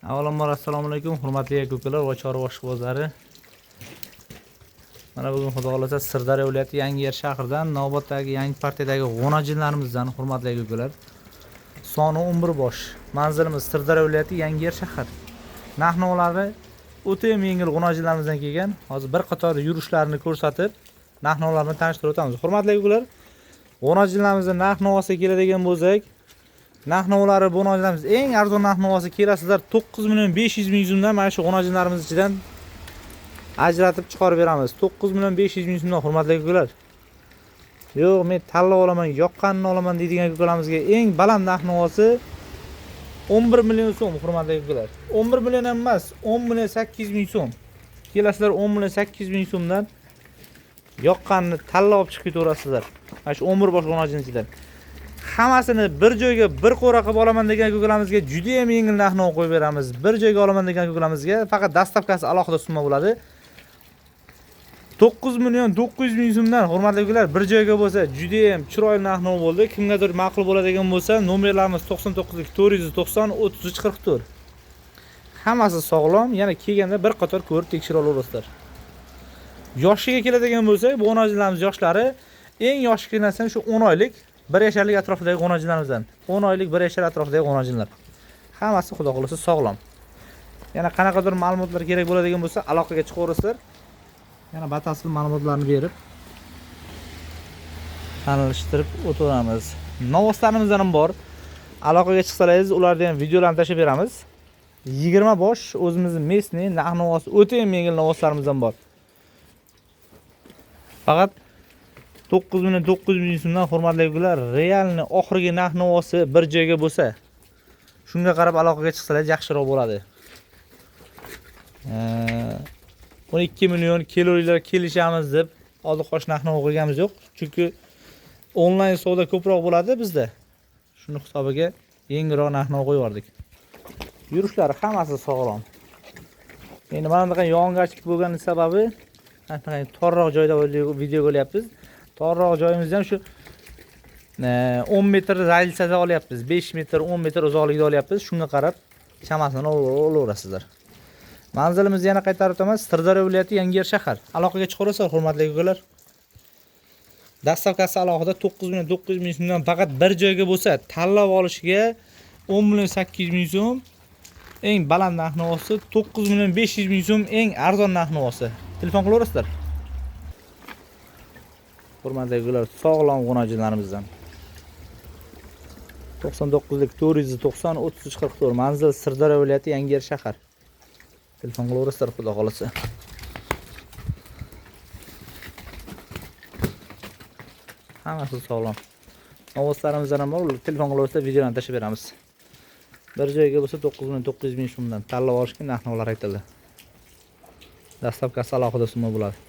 Avvalambor assalomu alaykum, hurmatli aka-ukalar va chorva ishqibozlari. Mana bugun Xudo xolasa Sirdaryo viloyati Yangiyer shahridan navbatdagi yangi partiyadagi g'onajinlarimizdan, hurmatli aka-ukalar. Soni 11 bosh. Manzilimiz Sirdaryo viloyati Yangiyer shahar. Narx-navolari o'ta yengil g'onajinlarimizdan kelgan. Hozir bir qator yurishlarini ko'rsatib, narx-navolarni tanishtirib o'tamiz. Hurmatli aka-ukalar, g'onajinlarimizning narx-navosiga keladigan bo'lsak, narx-navolari bu g'onajinlarimiz eng arzon narx-navosi kelasizlar 9 million 500 ming so'mdan mana shu g'onajinlarimiz ichidan ajratib chiqarib beramiz. 9 million 500 ming so'mdan, hurmatli aka-ukalar. Yo'q, men tanlab olaman, yoqqanini olaman deydigan aka-ukalarimizga eng baland narx-navosi 11 million so'm, hurmatli aka-ukalar. 11 million ham emas, 10 million 800 ming so'm. Kelasizlar 10 million 800 ming so'mdan yoqqanini tanlab olib chiqib ketaverasizlar. Mana shu 11 bosh g'onajin ichidan. Hammasini bir joyga bir qo'ra qilib olaman degan aka-ukalarimizga juda ham yengil narx-navo qo'yib beramiz. Bir joyga olaman degan aka-ukalarimizga faqat доставка si alohida summa bo'ladi. 9 million 900 ming so'mdan, hurmatli akalar, bir joyga bo'lsa juda ham chiroyli narx-navo bo'ldi. Kimgadir ma'qul bo'ladigan bo'lsa, nomerlarimiz 99 490 33 44. Hammasi sog'lom, yana kelganda bir qator ko'rib tekshira olaverasizlar. Yoshiga keladigan bo'lsak, bu g'onajinlarimiz yoshlari eng yoshi narsa shu 10 oylik, 1 yasharlik atrofidagi g'onajinlarimizdan. 10 oylik, 1 yashar atrofidagi g'onajinlar. Hammasi Xudo xolasa sog'lom. Yana qanaqadir ma'lumotlar kerak bo'ladigan bo'lsa, aloqaga chiqaverasizlar. Yana batafsil ma'lumotlarni berib tanishtirib o'tamiz. Novvoslarimizdan ham bor. Aloqaga chiqsalaringiz, ularni ham videolarni tashlab beramiz. 20 bosh o'zimizni местный narx-navosi o'ta ham yengil novvoslarimizdan bor. Faqat 9 million 900 ming so'mdan, hurmatli akalar, реальный oxirgi narx-navosi bir joyga bo'lsa, shunga qarab aloqaga chiqsalar yaxshiroq bo'ladi. 12 million kelavringlar, kelishamiz deb oldi qoch narx-navo qo'yganimiz yo'q. Chunki onlayn savdo ko'proq bo'ladi bizda. Shuni hisobiga yengilroq narx-navo qo'yib yubordik. Yurishlari hammasi sog'lom. Endi mana bunaqa yog'ingarchilik bo'lgani sababi mana bunaqa torroq joyda video olyapmiz. Torroq joyimizda ham shu 10 metr radiusda olyapmiz. 5 metr, 10 metr uzoqlikda olyapmiz. Shunga qarab chamasini olaverasizlar. Manzilimizni yana qaytarib o'taman. Sirdaryo viloyati Yangiyer shahar. Aloqaga chiqaverasizlar, hurmatli akalar. Доставка si alohida 9 million 900 ming so'mdan faqat bir joyga bo'lsa, tanlab olishga 10 million 800 ming so'm eng baland narx-navosi, 9 million 500 ming so'm eng arzon narx-navosi. Telefon qilaverasizlar. Hurmatli akalar, sog'lom g'onajinlarimizdan. 99 490 33 44, manzil Sirdaryo viloyati Yangiyer shahar. Telefon qilaverasizlar, Xudo xolasa. Hammasi sog'lom. Ovozlarimizdan ham bor, telefon qilaversa videoni tashlab beramiz. Bir joyga bo'lsa 9 million 900 ming so'mdan tanlab olishga narx-navolar aytildi. Доставка si alohida summa bo'ladi.